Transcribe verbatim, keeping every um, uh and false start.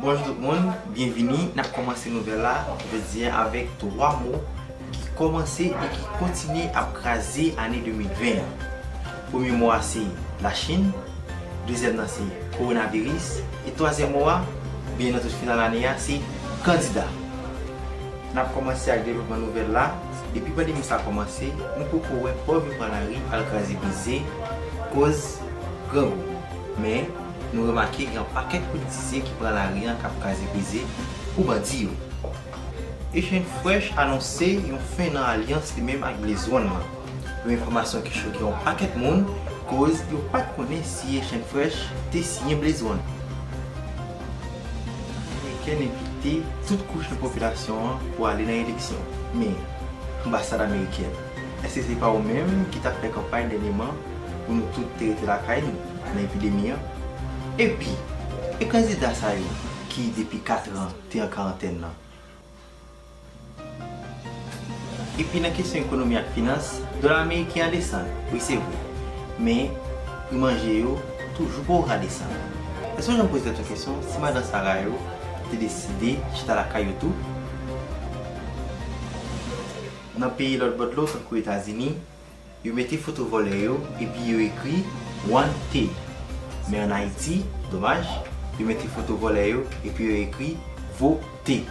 Bonjou tout moun, byenvini. N ap kòmanse nouvèl la jodi a avèk twa mo ki kòmanse e ki kontinye ap kraze ane de mil ven an. Premye mo a se Lachin, dezyèm nan se kowonaviris, e twazyèm mo a, byen nan tout final ane a, se kandida. N ap kòmanse ak devlopman nouvèl la. Depi pandemi sa kòmanse, nou poko wè pòv yo pran lari al kraze brize, koz grangou. Men, nou remake gen yon pakèt politisyen ki pran lari an k ap kraze brize pou bandi yo. Echann Fresh anonse yon fen nan alyans li menm ak Blaze One nan. Yon enfòmasyon ki choke yon pakèt moun, koz yo pa t konnen si Echann Fresh te siyen Blaze One. Amerikèn envite tout kouch nan popilasyon an pou ale nan eleksyon. Men, anbasad amerikèn, èske se pa ou menm ki t ap fè kanpay dènyèman pou nou tout te rete lakay nou nan epidemi an? Epi, e kandida sa yo ki depi kat an te an karantèn nan? Epi nan kesyon ekonomi ak finans, dola ameriken an desann, wi se vre. Men, pri manje yo toujou poko ka desann. Èske w janm poze tèt ou kesyon si madan Sara yo te deside chita lakay yo tou? Nan peyi lòt bò dlo tankou Etazini, yo mete foto vòlè yo epi yo ekri Wanted. Men ann Ayiti, domaj, yo mete foto vòlè yo epi yo ekri Vote.